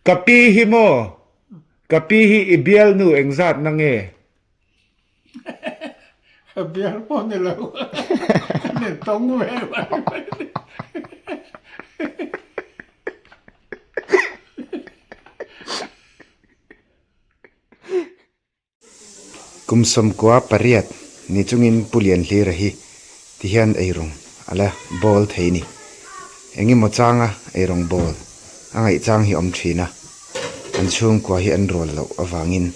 Ka pi hi maw? Ka pi hi i bialnu engzat na nge? Ka bial pawh ni lo. Ka nen tawng ve mai mai ni. Kum 98 ni chungin Pu Lianhlira hi tihian eirawng a la bawl thei ni. Engemaw changa eirawng bawl a ngaih chang hi awm thin a, an chhungkua hi an rual loh avangin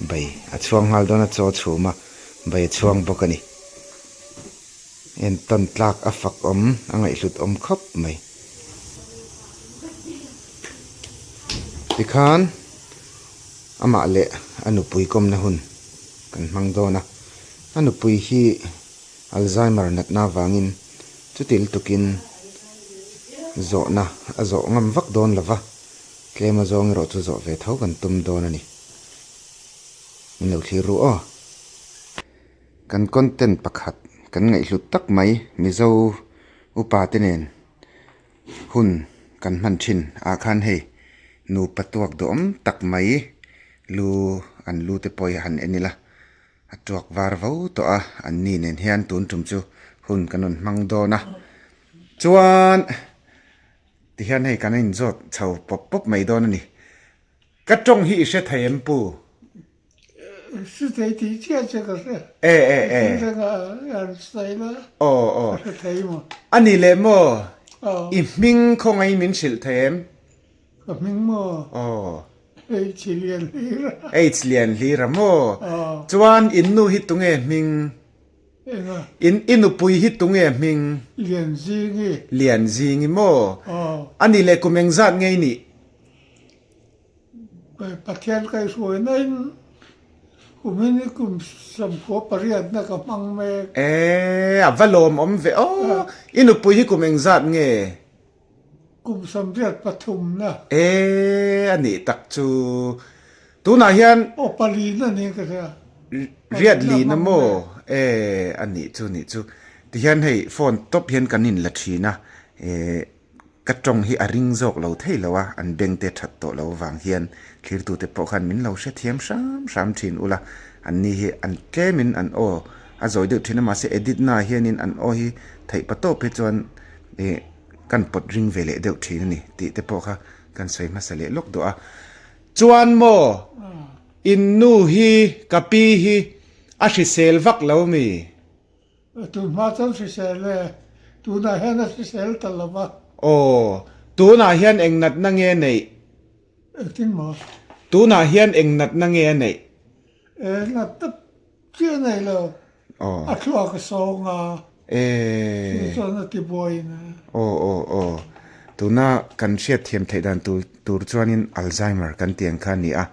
bai a chhuang nghal dawn a, chaw chhum a bai a chhuang bawk a ni. Entawn tlak a fak awm a ngaihhlut awm khawp mai. Tikhan amah leh a nupui kawmna hun kan hmang dawn a, a nupui hi Alzheimer natna avangin chuti lutukin zawhna a zawh ngam vak dawn lo va, tlem a zawng erawh chu zawh ve tho kan tum dawn a ni. Min lo thlir ru aw. Kan content pakhat kan ngaihhlut tak mai Mizo upa te nen hun kan hman thin ah khan hei nupa tuak duhawm tak mai lu an lu te pawh hi han en ila a tuak var vo tawh a an ni nen hian tun tum chu hun kan rawn hmang dawn a chuan tihian hei kan inzawt chho pawp pawp mai dawn a ni ka tawng hi i hre thei em pu? Hre thei tih chiah che ka hre. E e e. Thil danga an sawi la. Aw aw. Ka hre thei maw. A ni leh maw? Aw. I hming khawngaih min hrilh thei em? Ka hming maw? Aw. H Lianhlira. H Lianhlira maw? Aw. Chuan in nu hi tunge hming? Enga? In i nupui hi tunge hming? Lianzingi. Lianzingi maw? Aw. A ni leh kum engzat nge i nih? Pathian kaihruaina in kumin i kum 98 na ka hmang mek. E, a va lawmawm ve aw. I nupui hi kum engzat nge? Kum 83 na. E, a nih tak chu. Tunah hian. Aw, palina niin ka hria. Riat lina maw? E, a nih chu, nih chu. Tihian hei phone tawp hian kan inla thin a, e. Ka tawng hi a ring zawk lo thei lo a, an beng te that tawh lo avang hian thlirtute pawh khan min lo hrethiam hram hram thin ula, an ni hi an tlemin an aw a zawi deuh thin a, mahse edit naah hianin an aw hi theih pa tawp hi chuan ih kan pawt ring ve leh deuh thin a ni tih te pawh kha kan sawi hmasa leh lawk duh a. Chuan maw in nu hi ka pi hi a hrisel vak lo mi? Tun hma chuan hrisel e. Tunah hian a hrisel ta lo va. Aw, tunah hian eng natna nge a neih? Engtin maw? Tunah hian eng natna nge a neih? E, natna chiah a nei lo. Aw. A thluak a sawng a. E. Chu chuan a ti buaiin a. Aw, aw, aw. Tuna kan hriatthiam theih dan tur tur chuanin Alzheimer kan tih ang kha a ni a.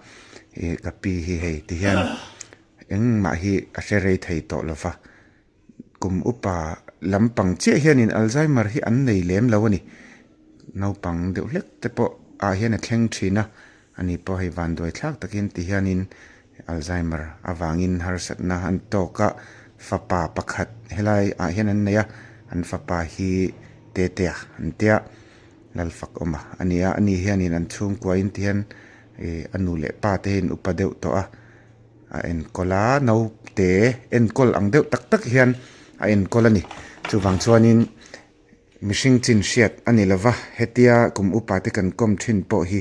E, ka pi hi hei ti hian Engmah hi a hre rei thei tawh lo va, kum upa lampang chiah hianin Alzheimer hi an nei lem lo a ni. Naupang deuh hlek te pawh ah hian a thleng thin a, ani pawh hei vanduai thlak takin ti hianin Alzheimer avangin harsatna an tawk a, fapa pakhat helai ah hian an nei a, an fapa hi Tetea an tia, Lalfakawma a ni a, ani hianin an chhungkuain ti hian ih a nu leh pa te hi an upa deuh tawh a. a enkawl a naute enkawl ang deuh tak tak hian a enkawl a ni chuvang chuanin mihring chin hriat a ni lova hetia kum upa te kan kawm thin pawh hi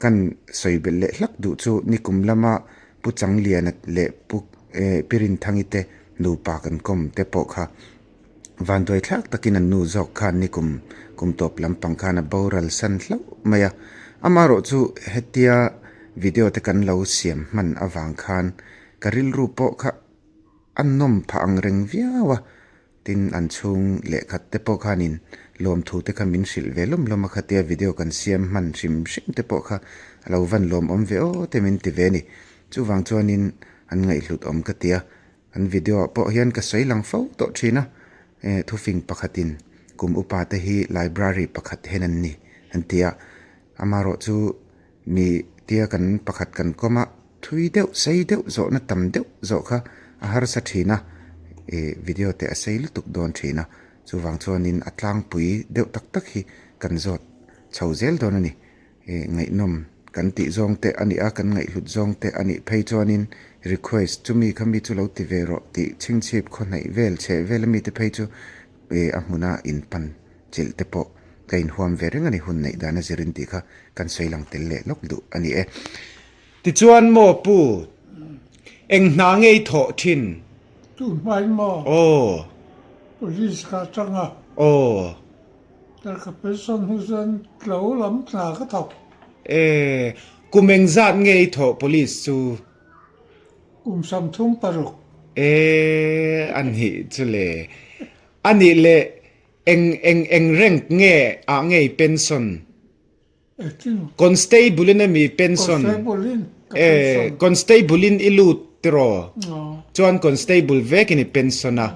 kan sawi belh leh hlak duh chu nikum lama pu Changliana leh pu eh pi Rinthangi te nupa kan kawm te pawh kha vanduai thlak takin an nu zawk khan nikum kum tawp lampang khan a boral san hlauh mai a amaherawh chu hetia video te kan lo siam hman avang khan ka rilru pawh kha a nawm phah ang reng viau a tin an chhung lehkhat te pawh khanin lawmthu te kha min hrilh ve lawm lawm a khatia video kan siam hman hrim hrim te pawh kha a lo van lawmawm ve aw te min ti ve a ni chuvang chuanin an ngaihhlut awm ka ti a. An video ah pawh hian ka sawi lang fo tawh thin a, eh thufing pakhatin kum upa te hi library pakhat hen an ni an ti a, amaherawh chu mi tia kan pakhat kan kawm a thui deuh sei deuh zawhna tam deuh zawh kha a harsa thin a, eh video te a sei lutuk dawn thin a. Chuvang chuanin a tlangpui deuh tak tak hi kan zawt chho zel dawn a ni. Ngaihnawm kan tih zawng te a nih a, kan ngaihhlut zawng te a nih phei chuanin request chumi kha mi chu lo ti ve rawh tih chhingchhip khawhnaih vel chheh vel ami te phei chu a hmuna inpan chilh te pawh ka inhuam ve reng a ni hun neih dan a zirin tih kha kan sawi lang tel leh lawk duh a ni e. Tichuan maw pu, eng hna ngei thawh thin? Tun hmain maw? Aw. Police ka tang a. Aw. Tar ka pension hnu chuan tlo lam hna ka thawk. E, kum engzat nge i thawh police chu? Kum 36. E, a nih chu le. A nih leh eng eng eng rank nge ah nge i pension? Constable in ami pension? Eh, constable in i lut tiraw? Chuan constable vekin i pension a.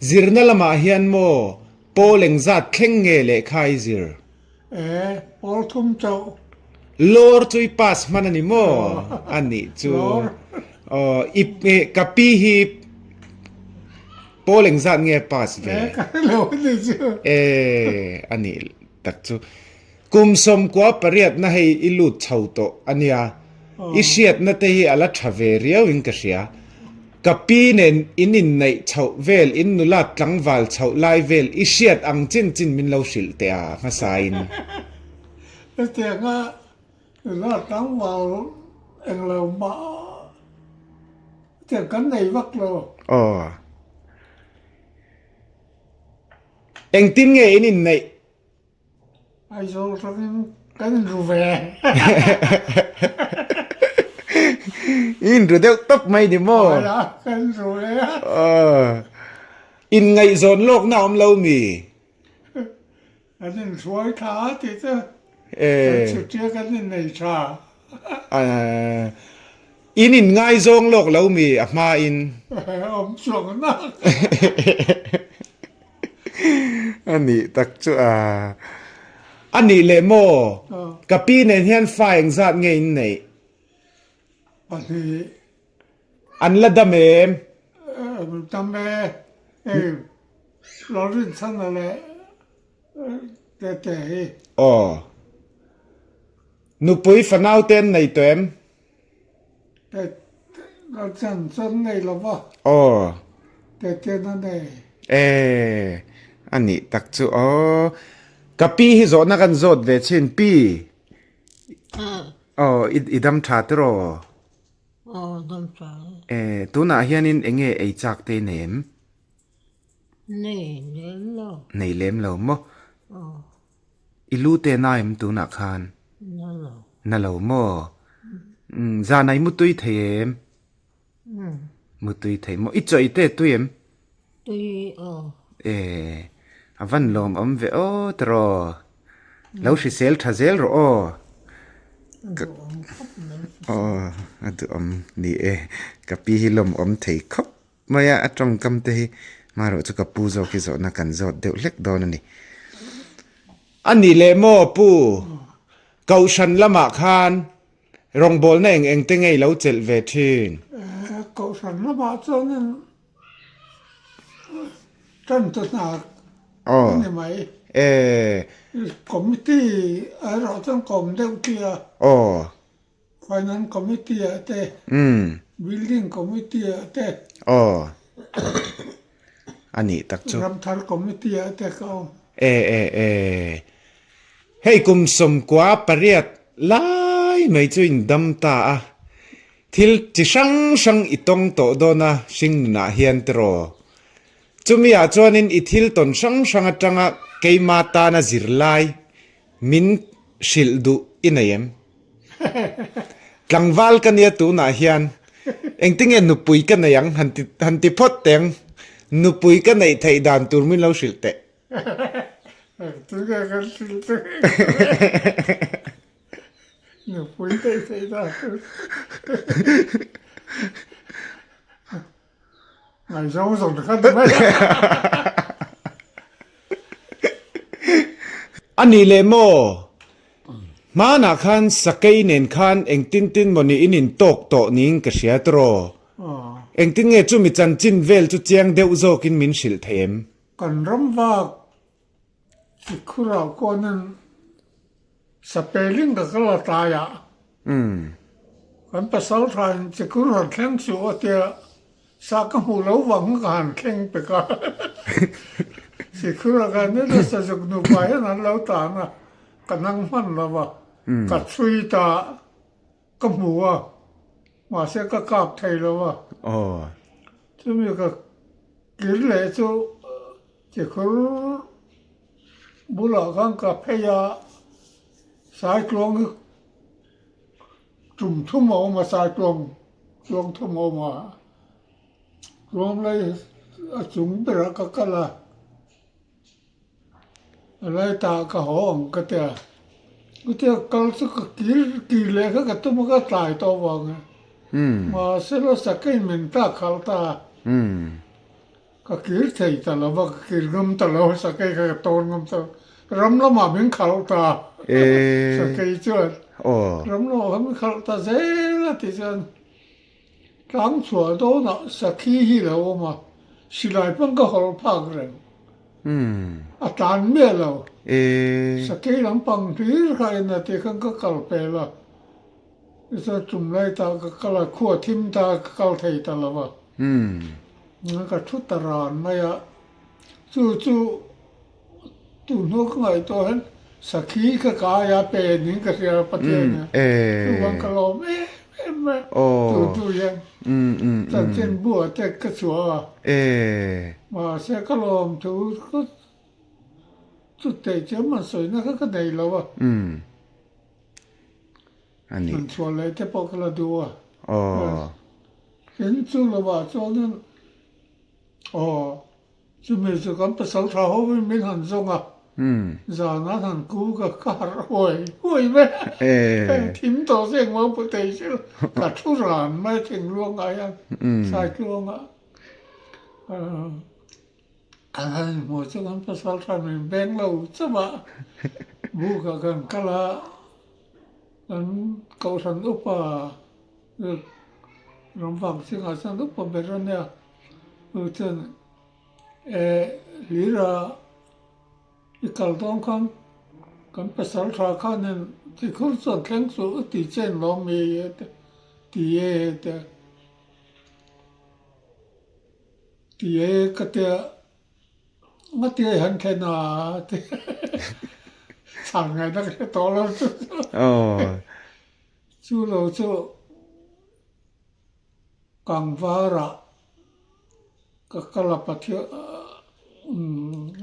Zirna lamah hian maw pawl engzat thleng nge lehkha i zir? Eh, pawl thum chauh. Lawr chu i pass hman a ni maw? A nih chu. Aw, i ka pi hi pawl engzat nge a pass ve? Eh, ka hre lo a nih chu. Eh, a nih tak chu. Kum 18 na hei i lut chho tawh a nia, i hriatna te hi a la tha ve riau in ka hria. Ka pi nen in inneih chhoh vel, in nulat tlangval chhoh lai vel i hriat ang chin chin min lo hrilh teh a hmasa in. Hetianga nulat tlangval englo mah hetiang kan nei vak lo. Aw. Engtin nge in inneih? Aizawl tangin kan inru ve. I inru deuh tawp mai ni maw? Aia kan inru ve a. In ngaihzawn lawkna awm lo mi? Kan inhruai tha a tih chu. Kan chhuttir kan innei tha. In inngaizawng lawk lo mi a hmain? Awm chuang nak. A nih tak chu a. A nih leh maw? Ka pi nen hian fa engzat nge in neih? Pahnih. An la dam em? Dam e. Hei Lawrinchhana leh Tete hi. Aw. Nupui fanau te an nei tawh em? Chan chuan nei lo va. Aw. Tete na nei. E, a nih tak chu aw. Ka pi hi zawhna kan zawt ve chin pi. Aw, i dam tha tiraw? Aw, dam tha e. E, tunah hianin eng nge ei chak te i nei em? Nei lem lo. Nei lem lo maw? Aw. I lu te na em tunah khan? Na lo. Na lo maw? Umm zan ah i mutui thei em? Umm. Mutui thei maw? I chaw i te tui em? Tui aw. E a van lawm awm ve aw tiraw. Lo hrisel tha zel rawh aw. A duhawm khawp mai. Aw a duhawm ni e. Ka pi hi lawmawm thei khawp Mai a, a tawngkam te hi marawh chu ka pu zawk hi zawhna kan zawt deuh hlek dawn a ni. A nih leh maw pu, Kohhran lamah khan rawngbawlna eng eng te nge i lo chelh ve thin? Kohhran lamah chuanin tan ta hna a ni mai. Committee erawh chuan kawm deuh khi a. Finance Committee ah te, Building Committee ah te, Aw, a nih tak chu. Ramthar Committee ah te ka awm. E e e, hei kum 18 lai mai chu in dam ta a, thil chi hrang hrang i tawng tawh dawn a hring nunah hian tiraw. Chumi ah chuanin i thil tawn hrang hrang atanga keima tana zirlai Min hrilh duh i nei em? Tlangval ka nia tunah hian engtinge nupui ka nei ang han ti han ti phawt teh ang. Nupui ka neih theih dan tur min lo hrilh teh. Engtinge kan hrilh teh nupui neih theih dan tur. Ngaihzawng zawng te kha ni mai a. A nih leh maw? Hmanah khan sakei nen khan engtin tin maw ni in intawk tawh niin ka hria tiraw? Engtin nge chumi chanchin vel chu chiang deuh zawkin min hrilh thei em? Kan ram vak Sikhurah kawnin Sapeling ka kal a tlaiah kan pasal thain Sikhur han thleng suh a tia sa ka hmuh lo vang ka han thleng pek a. Sikhurah khan nila sazuk nupa hian an lo tan a, ka nang hman lo va, ka chhui ta ka hmu a, mahse ka kap thei lo a. Chumi ka kir leh chu Tikhur bulah khan ka phei a, Saitluang hi tum thum a awm a, Saitluang tluang thum a awm a, tluang lai a chung berah ka kal a, a lai tah ka haw ang ka ti a, chutia kal chu ka kir kir leh kha ka tum a ka tlai tawh vang a, mahse la sakei min tlak khalh ta a. Ka kir thei ta lo va, ka kir ngam ta lo, sakei kha ka tawn ngam ta lo. Ram lamah min khalh ta sakei chuan ram lamah khan min khalh ta zel a tichuan tlang chhuah dawnah sakhi hi lo awm a, silai hmang ka hawlh phak reng. A tlan miah lo. Sakei lampang hlir kha en a tikhan ka kal pel a, tichuan tum lai ta ka kal a, khua thim ta ka kal thei ta lo va. Ka thu ta ran mai a, chu chu tunhnu ka ngaihtuah hian sakhi ka kai a pen in ka hria a Pathian a, chuvang ka lawm em em mai a, tunhnu hian chanchin buah te ka chhuah a, mahse ka lawm thu chu teh chiam an sawina kha ka nei lo a, an chhuah leh te pawh ka la duh a. Tin, chu lovah chuanin, aw, chumi chu kan pasal tha hovin min han zawng a, zan an han ku ka ka harh huai huai mai a, thim tawh se engmah pawh thei si lo, ka thu ran mai thingluangah hian, saitluangah, an han inhmuh chu kan pasal tha min beng lo chauh a, bukah kan kal a, kan kohhran upa. Ram vang chungah chuan upa ber a nia, chu chuan eh hlira i kal dawn khan kan pasal tha khanin tikhur chuan thleng chu u ti chen lo mi a ti e tia ti e ka tia ngatia i han thlen a ti chhan ngaihna ka hre tawh lo chu chu. Chu lo chu Kangvarah ka kal a Pathian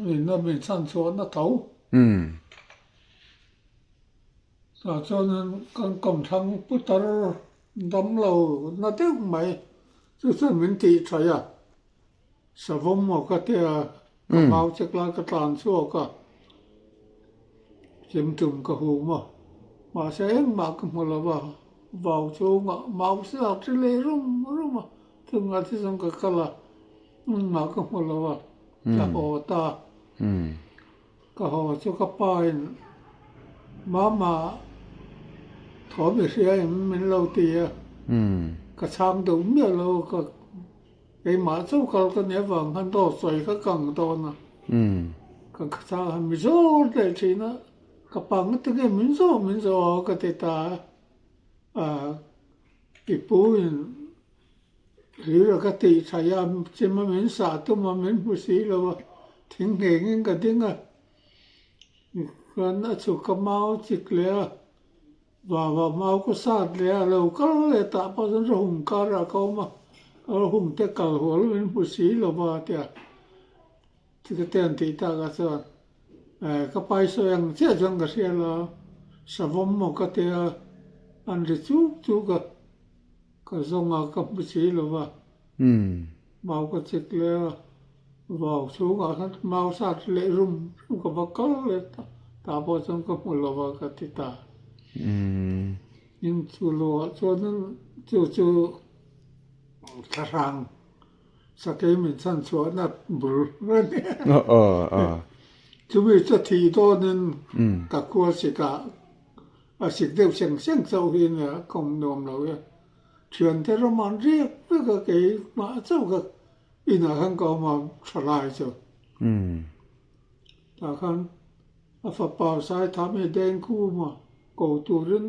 rinna min chhan chhuahna tho. Tah chuanin kan kawmthlang putar dam lo na deuh mai chu chuan min tih thaih a, savawm maw ka tia ka mau chek lai ka tlan chhuak a, chemtum ka hum a, mahse engmah ka hmu lo va, vau chhungah mau siak ṭhi leh rum rum a, chungah te chuan ka kal a, engmah ka hmu lo va, ka haw ta, ka haw chu ka pa in mama thawm i hria em min lo ti a, ka chhang deuh miah lo ka. Keimah chauh kal ka nih avang khan dawt sawi kha kang dawn a, ka chhang khan mi zawt leh thin a, ka pa ngawt nge min zawh min zawh a ka ti ta a, i pu in hlir a ka tih thaih a, chim a min sah tum a min hmu si lo a, thing ngheng in ka ding a, chuan a chhuk ka mau chik leh a. Vava mau ka sat leh a, lo kal leh tah pawh chuan Rahum karah ka awm a, Rahum te kal hual min hmu si lo va a ti a, chika te an tih takah chuan eh ka pai sawi ang chiah chuan ka hria lo a, savawm maw ka ti a, an ri chuk chuk a, ka zawng a ka hmu si lo va. Mau ka chik leh a, vau chhungah khan mau sat leh rum rum ka va kal leh ta, tah pawh chuan ka hmu lo va ka ti ta. In chu luah chuanin chu chu thlahrang sakei min chhan chhuahna bul a ni. Chumi chu thih dawnin ka khua sikah a sik deuh seng seng chauh hi nia ka awm nuam lo e. Thiante ram an riak vek a, keimah chauh kha inah khan ka awm a, tha lai chu. Tah khan a fapa Saithami Dengkhuma ko turin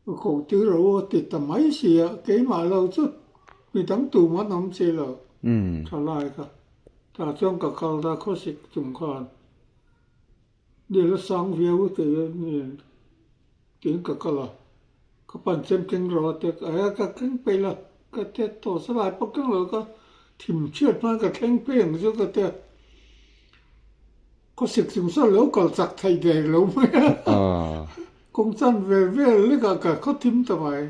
ko tir ro a ti ta mai si a, keimah lo chu midang tum an awm si lo thalai kha. Tah chuan ka kal ta khawsik chung khan Nil a sang viau a tih a ni tiin ka kal a, ka pan chem keng rawh a tia a ka keng peih la ka tia tawh sa lai pawh keng lo ka thim chhiat hma ka thleng phei ang chu ka tia khawsik chung sawn lo kal chak theih der lo mai a kawng chan vel vel lek ah ka khaw thim ta mai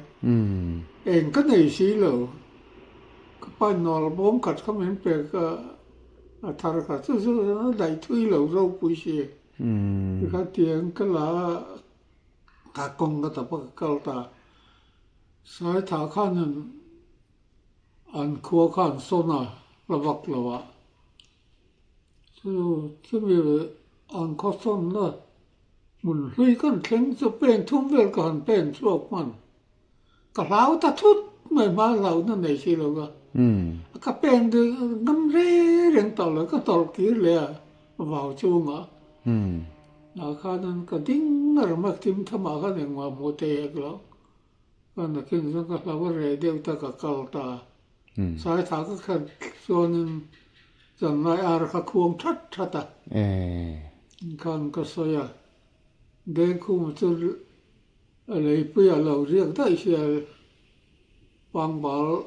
eng ka nei si lo ka pa nawr bawm khat kha min pek a. A thar kha chu chu a daih thui lo ropui si. Tikhan tiang ka la a, ka kawng ka tap a ka kal ta. Saithah khanin an khua kha an sawn a, la vak lo a. Chu chumi an khaw sawnna hmun hlui kan thleng chu pen thum vel ka han pen chhuak hman. Ka hlau ta thut mai hma hlauhna nei si lo ka. Ka pen chu ngam reng reng tawh lo, ka tawlh kir leh a vau chungah. Tah khanin ka ding ngar mai thim thamah khan engmah hmuh thei hek lo. Ka nakin chuan ka hlau a reh deuh ta ka kal ta. Saithah ka khat chuanin zanlai ar kha khuang that that a. Khan ka sawi a, Dengkhuma chu A leipui a lo riak daih hi a pangbal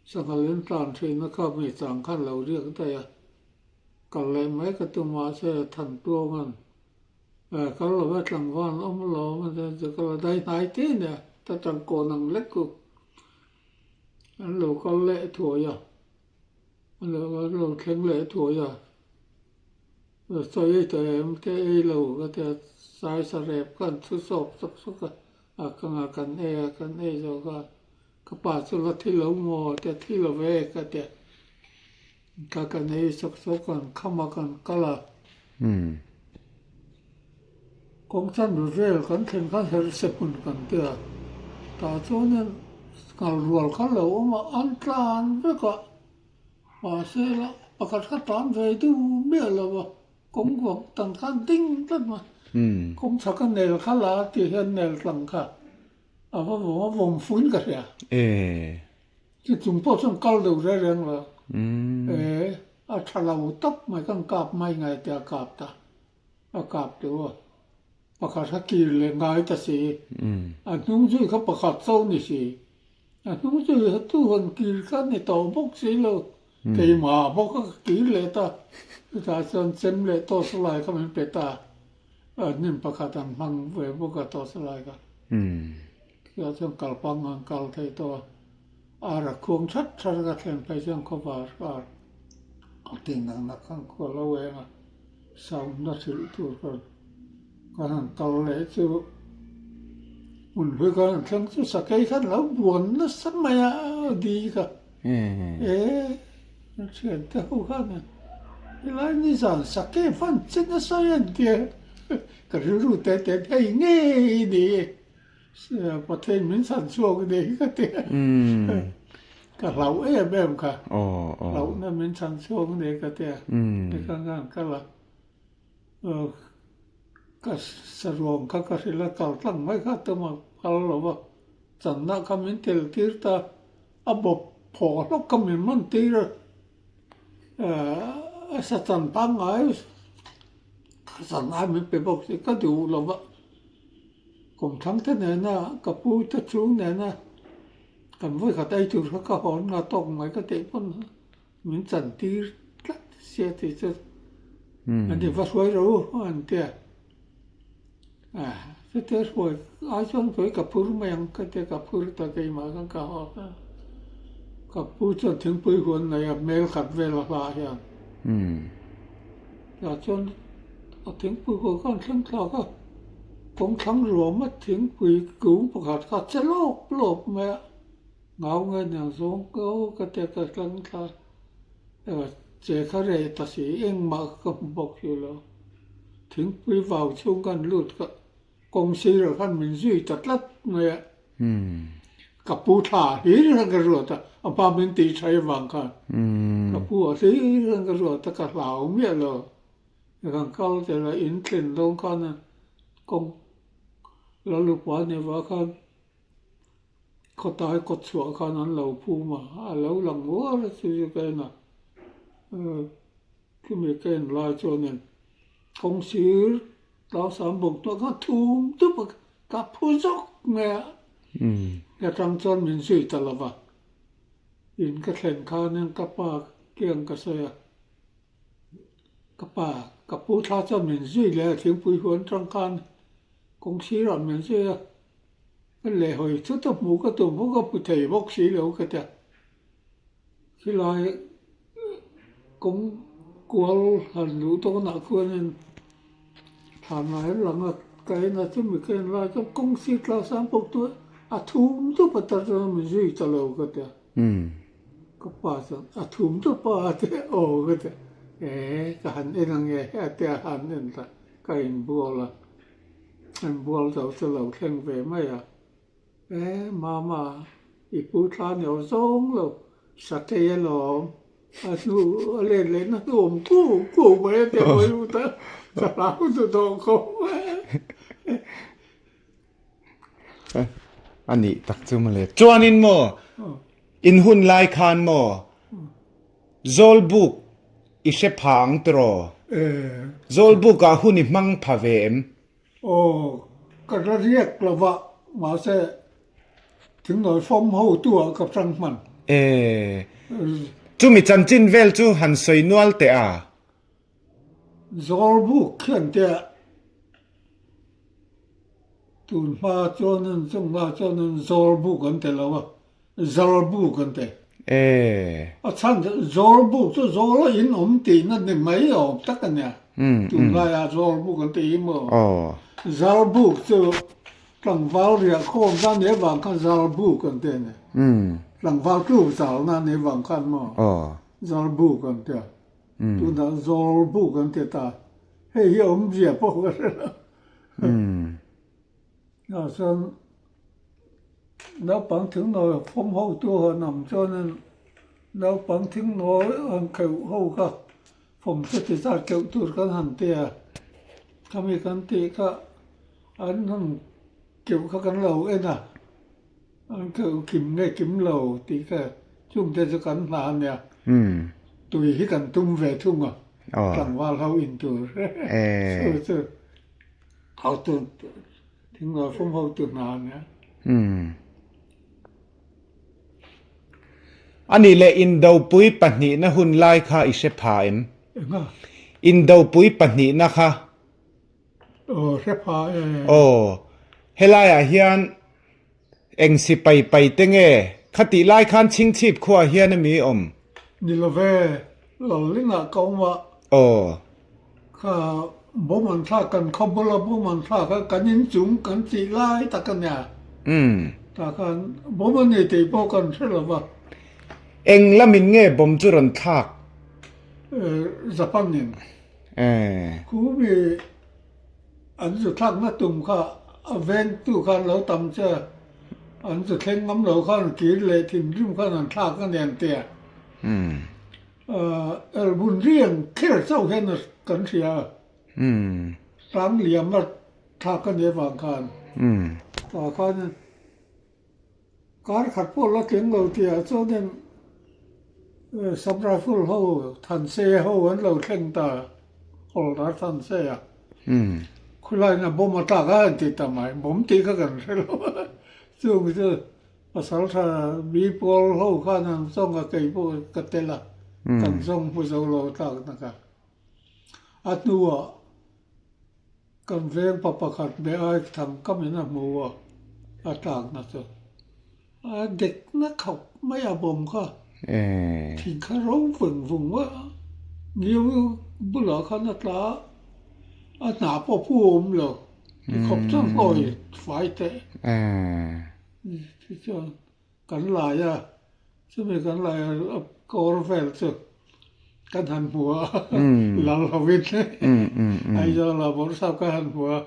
sanghal in tlan thin a kha mi chang khan lo riak daih a, kal leh mai ka tum mahse Thantuanga'n kal lo ve tlangval awm lawm a tia chu ka la dai hnai te nia ta tangkawn ang lek ku an lo kal leh thuai a, an lo thleng leh thuai a. Sawi ta em te ei lo ka tia sai sa rep khan thu sawp sawk sawk a, a ka nga kan ei a kan ei zawh khan ka pa chu la thi lo maw tia thi lo ve ka tia ka kan ei sawk sawk a kham a kan kal a kawng chan vel kan thlen khan herh se hmun kan tia tah chuanin nghal rual kha lo awm a an tlan vek a. Mahse la pakhat kha tan ve deuh miah lo a, kawng vang tan khan ding tlat mai. Kawng chhaka nel kha la tih hian nel tlang kha a va vawm a, vawm fuin ka hria. Chu chung pawh chuan kal deuh reng reng lo. E a tha lo tawp mai khan kap mai ngai tih a kap ta, a kap deuh a. Pakhat kha kir leh ngai ta si, a hnung zui kha pakhat chauh ni si. A hnung chu tu han kir kha ni tawh bawk si lo, keimah bawk a ka kir leh ta, chutah chuan chem leh tawsa lai kha min pe ta, hnim pakhat an hmang ve bawk a tawsa lai kha, chutah chuan kalpang an kal thei tawh a, ar a khuang that that a ka thlen phei chuan khawvar ar a ti nak nak khan khua lo eng a, sound na hrilh tur khan. Kan han kal leh chu hmun hlui kan han thleng chu sakei khan lo buan nasa mai a di kha e thian te ho khan helai nizan sakei hman che nasa hi an tia ka rilru te te hei ngei ni Pathian min chhan chhuak ni ka tia ka hlauh em em kha hlauhna min chhan chhuak ni ka tia tikhan kan kal a. Ka saruang kha ka hrilh a, kal tlang mai kha tum a phal lo va, channa kha min tel tir ta, a bawp phawh hlawk kha min man tir a, a sa chan pangngai chan ai min pe bawk si ka duh lo va, kawmthlang te nena ka pu te chhung nena kan vawikhat ei tur kha ka hawn nga tawk mai ka tih pawn. Min chan tir tlat sia tih chu an in va hruai ro an tia a chutia hruai ai chuan kei ka phur mai ang ka tia ka phur ta keimah khan ka haw a ka pu chuan thingpui huan nei a hmel khat vel a hlah hian tah chuan a thingpui huan khan thleng thlak a kawng thlang ruam a thingpui kung pakhat kha che lawp lawp mai a. Ngau nge niang zawng ka aw ka tia ka tlang thla a che kha reh ta si engmah ka hmu bawk si lo. Thingpui vau chhung khan lut ka kawng sirah khan min zui ta tlat mai a. Ka pu thla hlir hian ka ruat a, a hma min tih tha avang khan ka pu ah hlir hian ka ruat a, ka hlau miah lo. Kan kal tel a, in thlen dawn khan kawng Lalupa ni vah khan khawtai kawt chhuah khan an lo phum a, a lo lang uar a chu chu ka en a, khumi ka en lai chuanin kawng sir Tlausam bawk tuah khan thum dup a ka phu zawk mai a, ka tang chuan min zui ta lo va, in ka thlen khanin ka pa kiang ka sawi a, ka pa ka pu thla chuan min zui leh a thingpui huan tang khan kawng sirah min zui a, ka lehhawi thut a hmuh ka tum bawk a hmu thei bawk si lo ka ti a. Khilai kawng kual han luh dawnah khuanin thlan lai lang a ka en a chumi ka en lai chuan kawng sir tlang sang pawh chu a thum dup a tar chuan min zui ta lo ka ti a ka pa chuan a thum dup a a ti a aw ka ti a eh ka han en ange a ti a han en ta ka inbual a inbual zo chu lo thleng ve mai a. E mama, i pu thla neo zawng lo, sakei alawm, a hnu a let leh na hnu awm ku ku mai a ti hawi lut a, ka hlau chu dawh khawp mai a. A nih tak chu mawle. Chuanin maw, in hun lai khan maw, Zawlbuk i hre pha ang tiraw? Zawlbuk ah hun i hmang pha ve em? Aw, ka la riak lo va, mahse thingnawi fawm ho tu ah ka tang hman. E, chumi chanchin vel chu han sawi nual teh a. Zawlbuk khian te ah tun hma chuanin chung hma chuanin zawlbuk an ti lo a. Zawlbuk an ti. E. A chhan chu Zawlbuk chu zawl a in awm tihna ni mai awm tak a nia. Tunlaiah Zawlbuk an ti hi maw? Aw. Zawlbuk chu tlangval riah khawm na nih avang khan Zawlbuk an ti a ni. Tlangval tluk zalna nih avang khan maw? Aw. Zawlbuk an ti a. Tunah Zawlbuk an ti ta. Hei hi awmzia pawh ka hre lo. Chuan naupang thingnawi fawm hotu han awm chuanin naupang thingnawi han kheuh ho kha fawm chu ti zat keuh tur kan han ti a, khami kan tih kha an han keuh kha kan lo en a, an keuh kim nge kim lo tih kha chungte chu kan hna a nia, tui hi kan tum ve thung a, tlangval ho in tur chu chu. Hotu thingnawi fawm hotu hna a nia. Umm. A nih leh Indopui pahnihna hun lai kha i hre pha em? Enga? Indopui pahnihna kha. Aw, hre pha e. Aw, helaiah hian eng sipai pai te nge? Khatih lai khan Chhingchhip khuaah hian a mi awm? Ni lo ve, Lallinah ka awm a. Aw. Kha bawm an thlak kan khaw bula bawm an thlak a, kan inchung kan chih lai tak a nia. Umm. Tah khan bawm a ni tih pawh kan hre lo va. Eng lamin nge bawm chu rawn thlak? Japan in. Eh. Khumi An zu thlakna tum kha a vengtu khan lo tam che a, an zu thleng ngam lo khan kir leh thinrim khan an thlak a nen tia. Elbun riang kher chauh hian kan hria a, tlang liam a thlak a nih avang khan tah khan Kar khat pawh la tling lo tihah chuanin Sub Rifle ho Thanse ho an lo thleng ta, Hawlhnar Thanse a. Khulaiin a bomb a tlak a han ti ta mai, bomb tih kha kan hre lo a. Chung chu pasaltha mi pawl ho khan an zawng a, kei pawh ka tel a, kan zawng hmu zo lo tlak na kha. A hnuah Kan veng pa pakhat leh ai thang kam in a hmu a, a tlakna chu a dekna khawp mai a bawm kha. Thing kha ro veng vung a, ngiau bulah khan a tla a, a hnah pawh pu a awm lo, ti khawp chuan hlawi fai teh. Tichuan kan lai a, chumi kan lai a kawr vel chu kan han hmu a, lal hovin Aizawl ah bawrhsap kan han hmu a.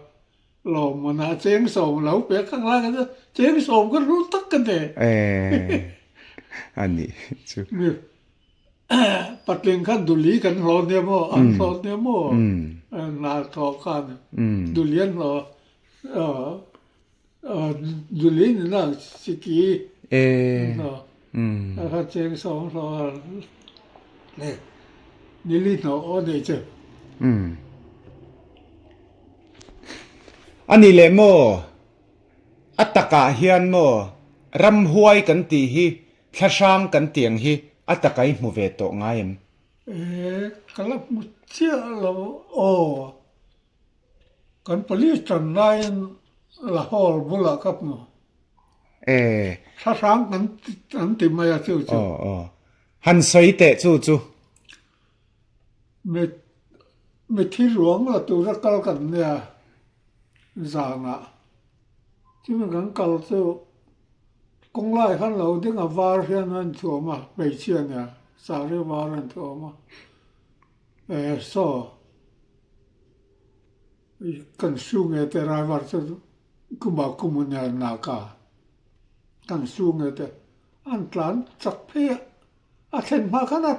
Lawmmanah chengsawm lo pek ang lai kha chu chengsawm ka hlu tak ka ni. Eh, a nih chu. Mi patling khan duli kan hlawh nia maw, an hlawh nia maw, hna thawh khan duli an hlawh duli nena siki an hlawh a kha chengsawm hlawh a le nili hnawh aw nei chu. A ni leh maw? A takah hian maw ramhuai kan tih hi thlahrang kan tih ang hi a taka i hmu ve tawh ngai em? E, ka la hmu chiah lo aw. Kan police tan laiin Lahore bulah ka hmu. E. Thlahrang kan an ti mai a chu chu. Aw aw. Han sawi teh chu chu. Mi Mithi ruang la tura kal kan nia zanah chumi kan kal chu kawng lai khan lo ding a var hian a inthuam a hmeichhia nia sari var a inthuam a eh saw kan su nge te driver chu kuma kumu nia naka kan su nge te an tlan chak phei a. A thlen hma khan a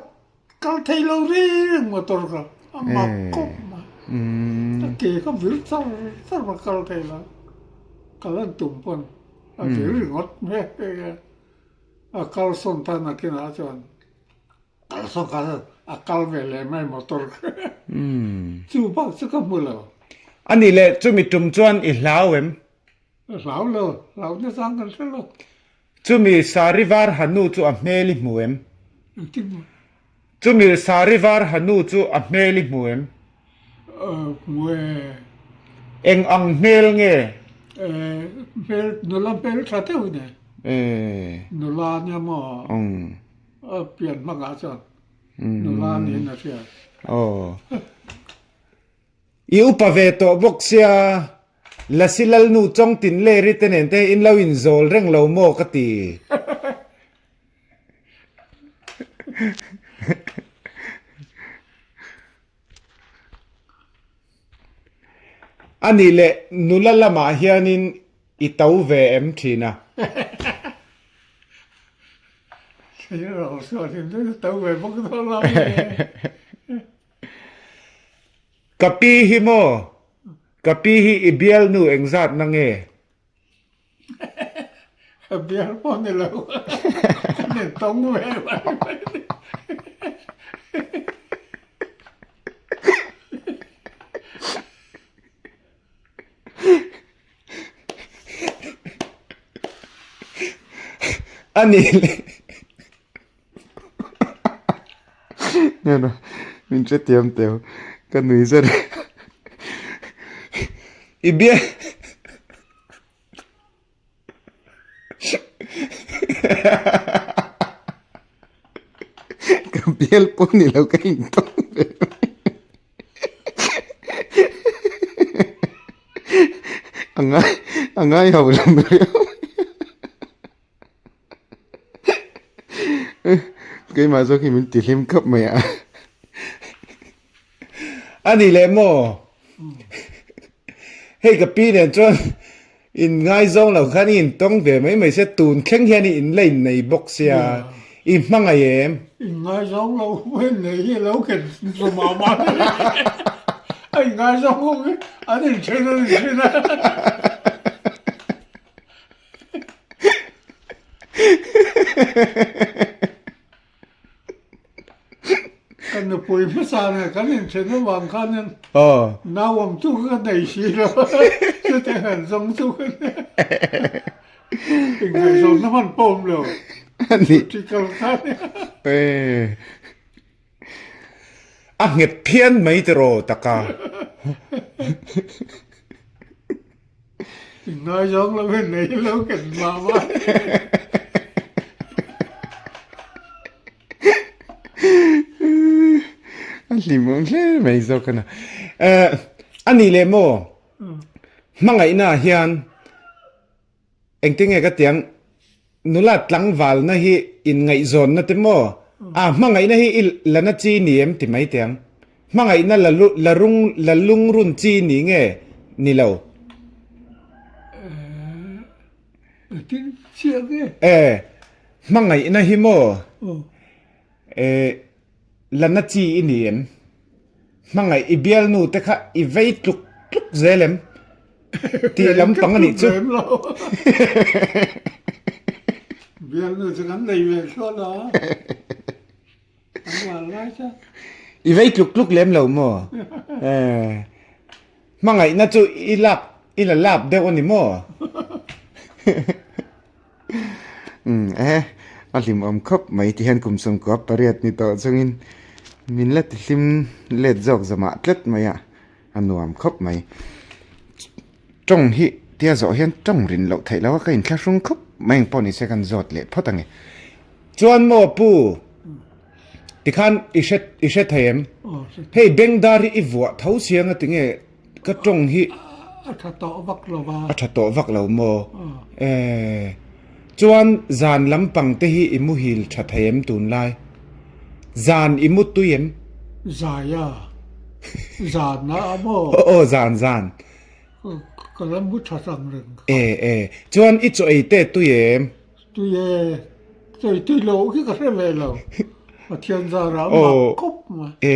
kal thei lo reng motor kha a mak khawp mai. A ke kha vir char char a kal thei lo. Kal an tum pawn a vir ringawt mai a. A kal sawn ta nakinah chuan kal sawn kha a kal ve leh mai motor kha. Chu bak chu ka hmu lo. A nih leh chumi tum chuan i hlau em? Hlau lo, hlau nachang kan hre lo. Chumi sari var ha nu chu a hmel i hmu em? Engtin maw? Chumi sari var ha nu chu a hmel i hmu em? Hmu e. Eng ang hmel nge? Hmel, nula hmel tha deuh in e. Nula nia maw? A pian hmangah chuan nula niin a hria. Aw. I upa ve tawh bawk sia, Lasi Lalnu Chawngtin Leri te nen te in lo inzawl reng lo maw ka ti. A nih leh nula lamah hianin i to ve em thin a? Ka pi hi maw? Ka pi hi i bialnu engzat na nge? Ka bial pawh ni lo. Ka nen tawng ve mai mai ni. A nih leh. Nena min hrethiam teu ka nui zet i bia ka bial pawh ni lo ka intawng ve mai a ngai a ngai ho lam riau. Keimah zawk hi min ti hlim khawp mai a. A ni leh maw? Hei ka pi nen chuan in ngaizawng lo khan i intawng ve mai mai sia tun thleng hian i in la innei bawk sia i hmangaih em? In ngaizawng lo pawh in nei hi lo khen chu mah mah a in ngaizawng ho hi an inthen an inthen a. Ka nupui hmasa nen kan inthen avang khanin nau awm chu ka nei si lo chutiang han zawng chu ka nia inngaihzawnna hman pawh awm lo chhuti kal kha nia. A nghet phian mai tiraw taka. Ngaizawng lo in nei lo kan mah mah. A hlim awm hle mai zawk a na. A nih leh maw hmangaihna ah hian Engtinge ka tiang nula tlangvalna hi inngaihzawnna te maw? A hmangaihna hi i la na chi ni em ti mai tiang. Hmangaihna la la rung la lungrun chi ni nge ni lo? Engtin chiah nge? E, hmangaihna hi maw? E, lana chi i ni em? Hmangaih i bialnu te kha i vei tluk tluk zel em? Tih lampang a nih chu. Bialnu chu kan nei ve hluah lo a. An uar lai chuan. I vei tluk tluk lem lo maw? Hmangaihna chu i lak i la lap deuh a ni maw? Umm e, a hlimawm khawp mai ti hian kum sawmkua pariat ni tawh chungin min la ti hlim let zawk zamah tlat mai a, a nuam khawp mai. Tawng hi tia zawh hian tawng rin loh theih loh a ka inthlahrung khawp mai ang pawh ni se kan zawt leh phawt ang e. Chuan maw pu, tikhan i hre i hre thei em? Hei Bengdar hi i vuah tho siang a tinge ka tawng hi A tha tawh vak lo va. A tha tawh vak lo maw? E, chuan zan lampang te hi i muhil tha thei em tunlai? Zan i mu tui em? Zai a, zan a maw? Aw aw zan zan. Ka la mu tha sang reng. E e, chuan i chaw ei te tui em? Tui e, chawi tui loh khi ka hre ve lo. Pathian zarah a mak khawp mai. E.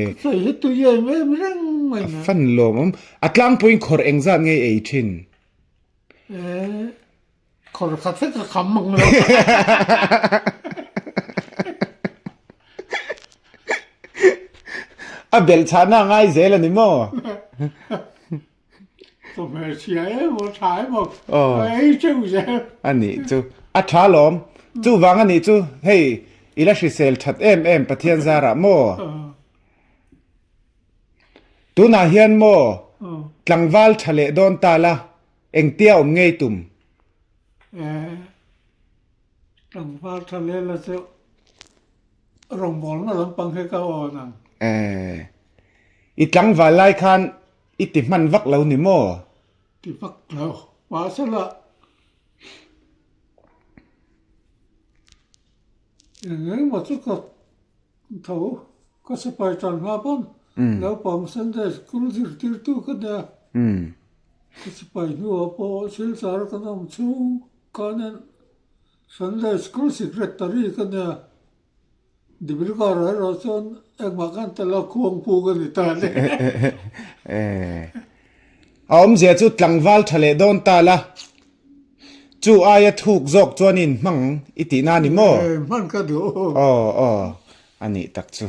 Ka chawi hi tui em em reng mai na. A fan lawm awm. A tlangpuiin khawr engzat nge ei thin? E, khawr khat vek ka kham mang lo. A belh chhahna a ngai zel a ni maw? Chawhmeh chhia emaw tha emaw ka ei teuh zel. A nih chu. A tha lawm. Chuvang a nih chu hei i la hrisel that em em Pathian zarah maw? Tunah hian maw tlangval tha leh dawn ta la engtia awm ngei tum? Tlangval tha leh la chu rawngbawlna lampang hi ka awn ang. I tlangval lai khan I ti hman vak lo ni maw? Ti vak lo. Mahse la eng engemaw chu ka tho ka sipai tan hma pawn naupang Sunday school zirtirtu ka nia. Ka sipai hnuah pawh silchar kan awm chhung khanin Sunday school secretary ka nia. Dibrugarh erawh chuan engmah khan tel a khuang pu ka ni ta le. A awmzia chu tlangval tha leh dawn ta la, chu aia thuk zawk chuan in hmang i tih na ni maw? Hman ka duh. Aw aw, a nih tak chu.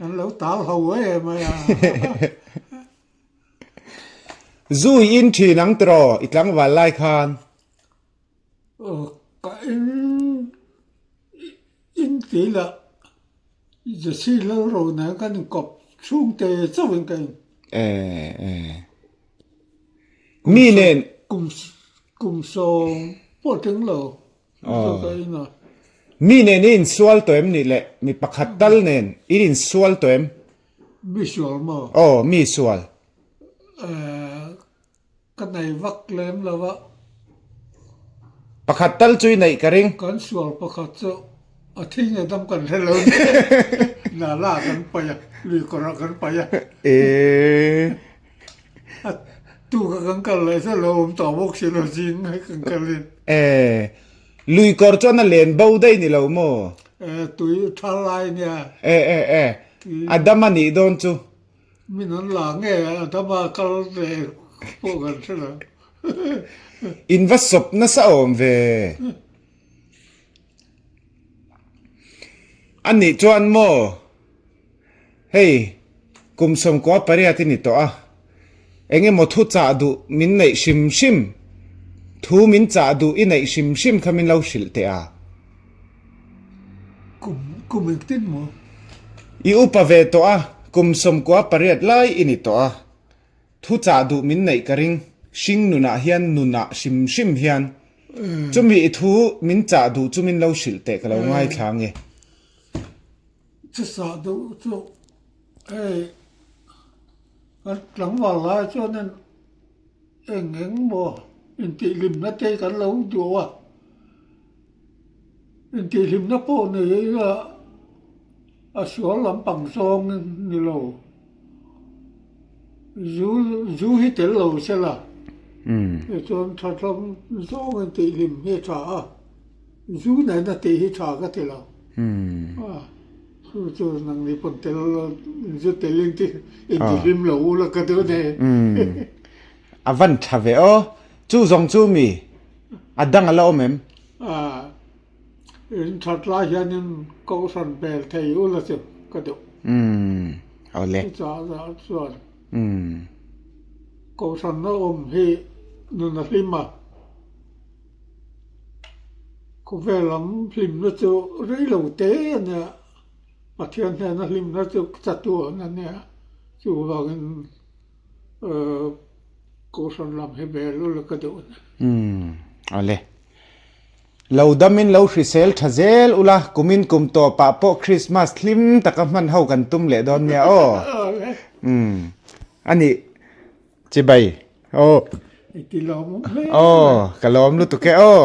An lo tal ho em mai a. Zui in thin ang tiraw i tlangval lai khan? Ka in in ti lah Jesse Lalro nen kan inkawp chhungte chauhin ka in. Eh eh. Mi nen. Kum kum sawm pawh tling lo chu ka in a. Mi nen i insual tawh em nih le? Mi pakhat tal nen i insual tawh em? Mi sual maw? Aw mi sual. Eh Ka nei vak lem lo a. Pakhat tal chu i neih ka ring. Kan sual pakhat chu a thi nge dam kan hre lo ni. Nala ah kan paih a, lui kawr ah kan paih a. Eee. A tu kha kan kal leh chu a lo awm tawh bawk si lo zing mai kan kal in. Eee. Lui kawr chuan a len bo daih ni lo maw? Ee tui tha lai nia. Ee ee ee. A dam a nih dawn chu. Min an la nge a dama kal ve pawh kan hre lo. In va sawp nasa awm ve. A nih chuan maw hei kum sawmkua pariat i ni tawh a, eng emaw thu chah duh min neih hrim hrim, thu min chah duh i neih hrim hrim kha min lo hrilh teh a. Kum kum engtin maw? I upa ve tawh a, kum 98 lai i ni tawh a. Thu chah duh min neih ka ring, hring nunah hian nunah hrim hrim hian. Chumi i thu min chah duh chu min lo hrilh teh ka lo ngaithla ange. Thu chah duh chu hei kan tlangval lai chuanin eng eng maw intihhlimna te kan lo duh a. Intihhlimna pawh nei ila a sual lampang zawng ni lo. Zu zu hi tel lo se la. Tichuan tha tlawm zawngin tihhlim hi a tha a, zu nena tih hi tha ka ti lo. Chu chu nangni pawn tel zu tel in ti intihhlim lo u la ka duh nei. A van tha ve aw, chu zawng chu mi a dang a la awm em? In that lai hianin kohhran bel thei u la chu ka duh. Awle. Chutah zah chuan kohhran a awm hi nun a hlim a, khawvel lam hlimna chu rei lo te a nia, Pathian hnena hlimna chu chatuan a nia, chuvangin kohhran lam hi bel u la ka duh a ni. Awle. Lo damin lo hrisel tha zel ula, kumin kum tawpah pawh Christmas hlim taka hman ho kan tum leh dawn nia aw. Umm a nih chibai aw. I ti lawm awm hle mai. Aw ka lawm lutuk e aw.